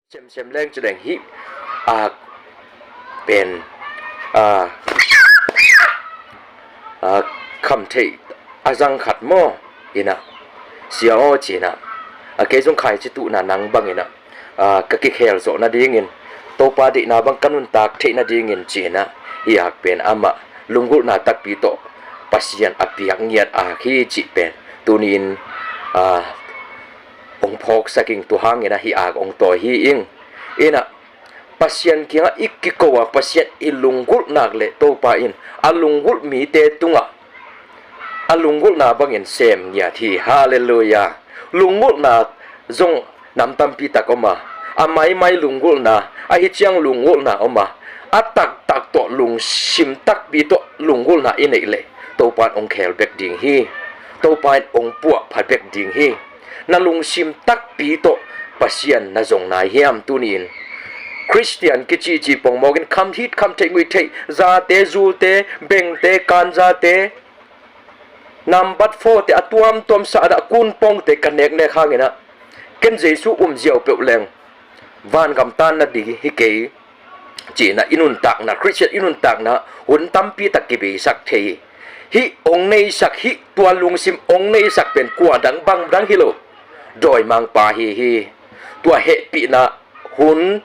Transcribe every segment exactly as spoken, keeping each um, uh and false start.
Semsem leng ci leng hih a pen a, a kham theih a zang khat maw? Inah, sia aw, ci inah, a kei zong khaici tuhna nang bang inah, a, ka kikhel zawh nadingin, Topa deihna bang ka nuntak theih nadingin ci inah, hih ak pen amah lunggulhna takpi tawh Pasian a piak ngiat ak hi cih pen tuni-in, a, hong phawksak ing. Tua hangin ah hih ak hong tawi hi ing. Inah, Pasian kiangah i kiko a, Pasian i lunggulh nak leh Topa in a lunggulh mite tungah a lunggulhna bangin sem ngiat hi. Halleluiah. Lunggulhna zong nam tampi tak om a, a maimai lunggulhna, ahi ciang lunggulhna om a, a taktak tawh lungsim takpi tawh lunggulhna i neih leh Topa in hong khel bek ding hi. Topa in hong puahphat bek ding hi. Na lungsim takpi tawh Pasian na zong nai hiam tuni-in? Khristian kicici pongmawkin kham hit kham theih nguih theih, zate, zulte, bengte, kanzate, nambat fote a tuamtuam sahdah kunpongte ka neknek hangin ah, ken Jesu um ziau peuh leng vangam tan nading hi kei, ci-in ah i nuntakna, Khristian i nuntakna hun tampi tak kibeisak thei hi. Hih hong neisak, hih tua lungsim hong neisak pen kua dang bang dang hi lo, dawimangpa hi hi. Tua hehpihna hun,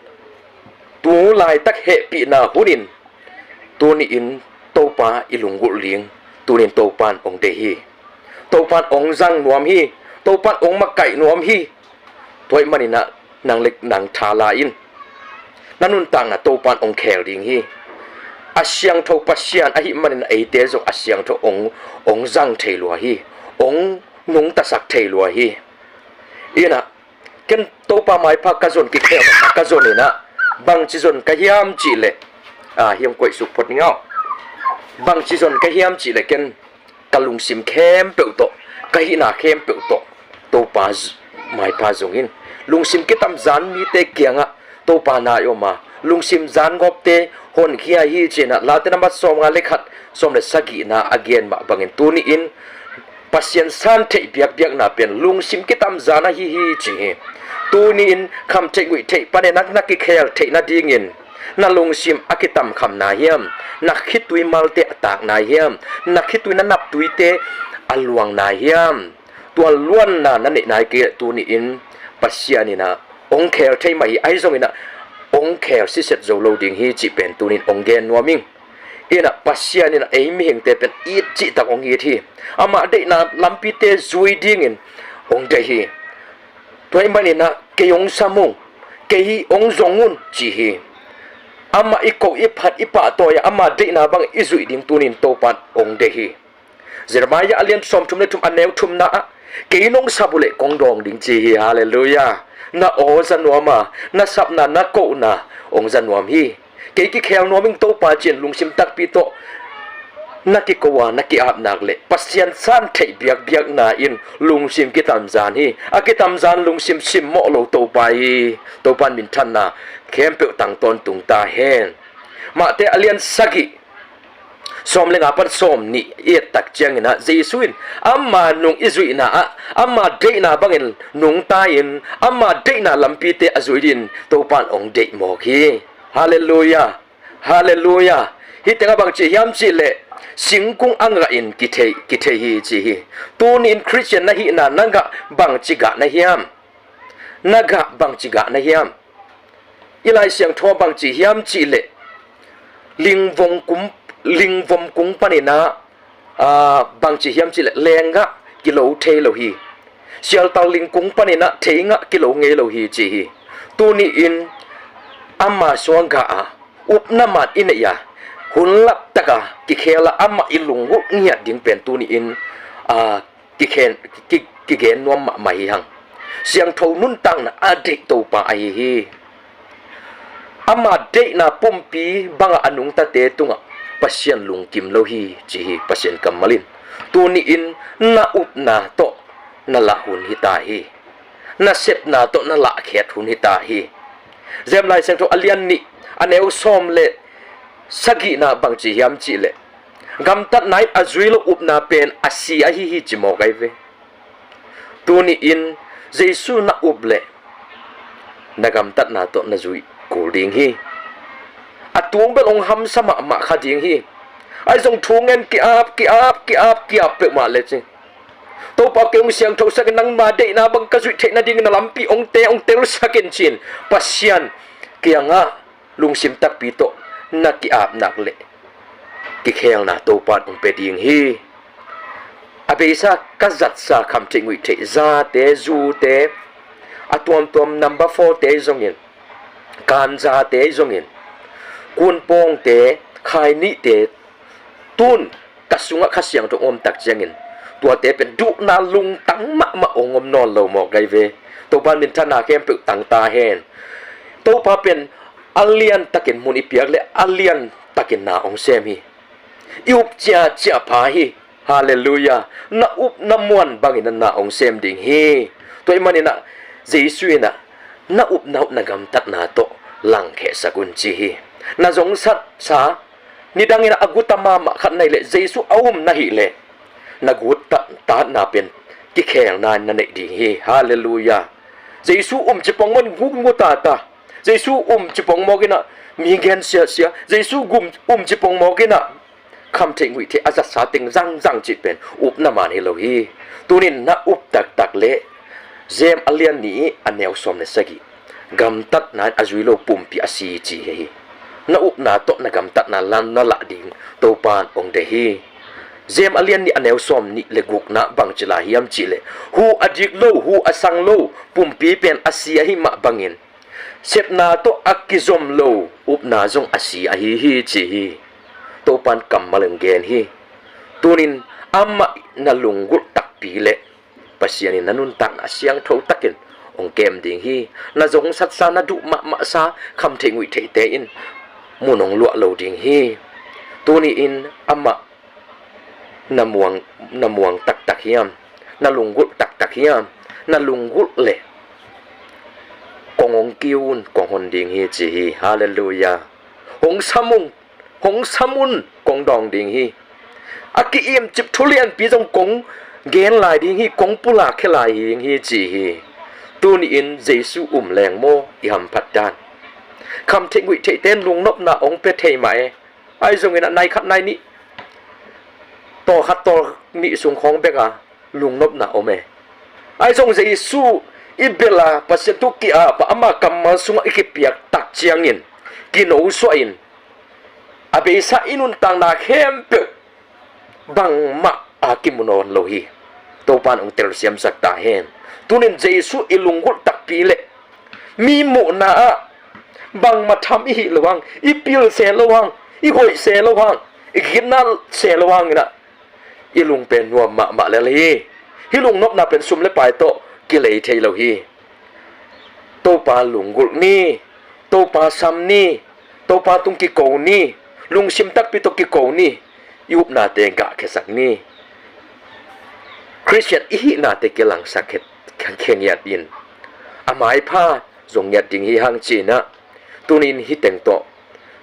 tu laitak hehpihna hunin tuni-in Topa i lunggulh ding, tuni-in Topa in hong deih hi. Topa in hong zang nuam hi. Topa in hong makaih nuam hi. Tua ahih manin ah nang le nang tha la in, na nuntakna Topa in hong khel ding hi. A siangtho Pasian ahih manin eite zong a siangtho hong, hong zang thei lua hi. Hong nungtasak thei lua hi. Inah, ken Topa maipha ka zon kikhel, ka zon inah, bangci zon ka hiam cih leh, a, hiam koih suk phot ning aw. Bangci zon ka hiam cih leh ken ka lungsim khempeuh tawh, ka hihna khempeuh tawh Topa z-, maipha zong in. Lungsim kitamzan mite kiangah Topa nai om a, lungsim zangawpte honkhia hi, ci-in ah Late nambat sawmnga le khat, sawm le sagihna a gen mah bangin tuni-in Pasian san theih biakbiakna pen lungsim kitamzan ahi hi, ci hi. Tuni-in kham theih nguih theih panin ah na kikhel theih nadingin na lungsim a kitamkham nai hiam? Na khitui malte a tak nai hiam? Na khitui, na naptuite a luang nai hiam? Tua luanna na neih nai kei leh tuni-in Pasian inah hong khel thei mah hi. Ahi zongin ah hong khel siset zo lo ding hi cih pen tuni-in hong gen nuam ing. Inah, Pasian inah ei mihingte pen it cihtak hong it hi. Amah deihna lampite zui dingin hong deih hi. Tua ahih manin ah kei hong sam ung, kei hong zong un, ci hi. Amah i ko, i phat, i pahtawi a, ama deihna bang i zuih ding tuni-in Topa in hong deih hi. Jeremiah a lian sawmthum le thum, a neu thumna ah, kei nong sap uh leh kong dawng ding, ci hi. Halleluiah. Na aw za nuam a, na sapna, na kohna hong za nuam hi. Kei kikhel nuam ing Topa, ci-in lungsim takpi tawh na kiko a, na ki-ap nak leh Pasian san theih biakbiakna in lungsim kitamzan hi. A kitamzan lungsim simmawh lo Topa hi. Topa in minthanna khempeuh tang tawntung ta hen. Matthai a lian sagih, sawm le nga pan sawm nih i et tak ciangin ah Jesu in ama nung i zuihna ah ama deihna bangin nungta-in ama deihna lampite a zui dingin Topa in hong deih mawk hi. Halleluiah. Halleluiah. Hih tengah bangci hiam cih leh singkung a ngahin kithei, kithei hi, ci hi. Tuni-in Khristian na hihna na gah bangci gah na hiam? Na gah bangci gah na hiam? I Lai Siangtho bangci hiam cih leh lingvom kum, lingvom kung panin ah, a, bangci hiam cih leh lenggah kilo thei lo hi. Sialtal lingkung panin ah theingah kilo ngei lo hi, ci hi. Tuni-in ama sung gah a, upna man i neih a, hun laptak a kikhel a, amah i lunggulh ngiat ding pen tuni-in, a, kikhen, ki, kigen nuam mahmah hi hang. Siangtho nuntakna a deih Topa ahi hi. Ama deihna pumpi bangah a nungtate tungah Pasian lungkim lo hi, ci hi Pasian kammal in. Tuni-in na upna tawh na lah hun hi ta hi. Na sepna tawh na lahkhiat hun hi ta hi. Jem Lai Siangtho a lian nih, a neu sawm le sagihna bangci hiam cih leh gamtatna in a zui lo upna pen a si ahi hi, ci mawk ahi ve. Tuni-in Jesu na up leh na gamtatna tawh na zuih kul ding hi. A tung bel hong hamsa mahmah kha ding hi. Ahi zong thu ngen ki-ap, ki-ap, ki-ap, ki-ap peuhmah le ci. Topa, kei hong siangthosak in, nangma deihna bang ka zuih theih nadingin na lampi hong te, hong telsak in ci-in Pasian kiangah lungsim takpi tawh na ki-ap nak leh kikhelna Topa in hong pia ding hi. A beisa ka zatsa khamtheih nguihtheih zate, zute, a tuamtuam number four-te zongin, kanzate zongin, kunpawngte, khainihte, tun ka sungah Kha Siangtho om tak ciangin tuate pen duhna lungtang mahmah hong om nawn lo mawk ahi ve. Topa in minthanna khempeuh tang ta hen. Topa pen a liantakin mun i piak leh a liantakin na hong sem hi. I up ciacia pha hi. Halleluiah. Na upna muan bangin na hong sem ding hi. Tua ahih manin ah Jesu in ah na upna uh na gamtatna tawh langkhehsak un ci hi. Na zongsatsa nidangin a guta mahmah khat na hih leh, Jesu a um na hih leh, na gutatna pen kikhelna in na neih ding hi. Halleluiah. Jesu um ci pongmawk in guk gutata. Jesu um ci pongmawk in ah mi gen siasia. Jesu gum um ci pongmawk in ah khamtheih nguihtheih a zatsa teng zangzang cih pen upna man hi lo hi. Tunin na up taktak leh James a lian nih a neu sawm le sagih, gamtatna in a zui lo pumpi a si ci hi. Na upna tawh na gamtatna lam na lah ding Topa in hong deih hi. James a lian nih a neu sawm nih le gukna bangci lai hiam cih leh, hu a dik lo, hu a sang lo pumpi pen a si ahih mah bangin, sepna tawh a kizom lo upna zong a si ahi hi ci hi. Topa in kammal in gen hi. Tunin amah na lunggulh takpi leh Pasian in na nuntakna a siangtho takin hong kem ding hi. Na zongsatsa, na duh mahmahsa khamtheih nguihtheihte in mun hong luah lo ding hi. Tuni-in amah na muang, na muang taktak hiam? Na lunggulh taktak hiam? Na lunggulh leh kong hong kiu un, kong hon ding hi ci hi. Halleluiah. Hong sam ung, hong sam un, kong dawng ding hi. A ki-imcip thu lianpi zong kong gen lai ding hi, kong pulak khia lai ding hi ci hi. Tuni-in Jesu um leng maw i hamphat dan? Khamtheih nguihtheihte in lungnopna hong pia thei mah e. Ahi zongin ah nai khat nai nih, tawlkhat tawlnih sung khawng bek a lungnopna om e. Ahi zong Jesu i bel a, Pasian thu ki-ap a, ama kammal sungah i kipiak tak ciangin kinosuah in, a beisa i nuntakna khempeuh bangmah a kimu nawn lo hi. Topa in hong telsiamsak ta hen. Tunin Jesu i lunggulh takpi leh mi muhna ah bangmah tham i hih loh hang, i pil se loh hang, i hoih se loh hang, i kitna se loh hangin ah i lung pen nuam mahmah lel hi. Hih lungnopna pen sum le pai tawh kilei thei lo hi. Topa lunggulh ni, Topa sam ni, Topa tung kiko ni, lungsim takpi tawh kiko ni, i upnate gahkhiasak ni. Khristian i hihnate kilangsak khia, khia ngiat in, a maipha zong ngiat ding hi hang ci-in ah, tunin hih teng tawh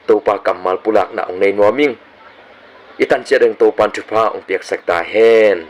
Topa kammal pulakna hong nei nuam ing. I tan ciat ding Topa in thupha hong piaksak ta hen.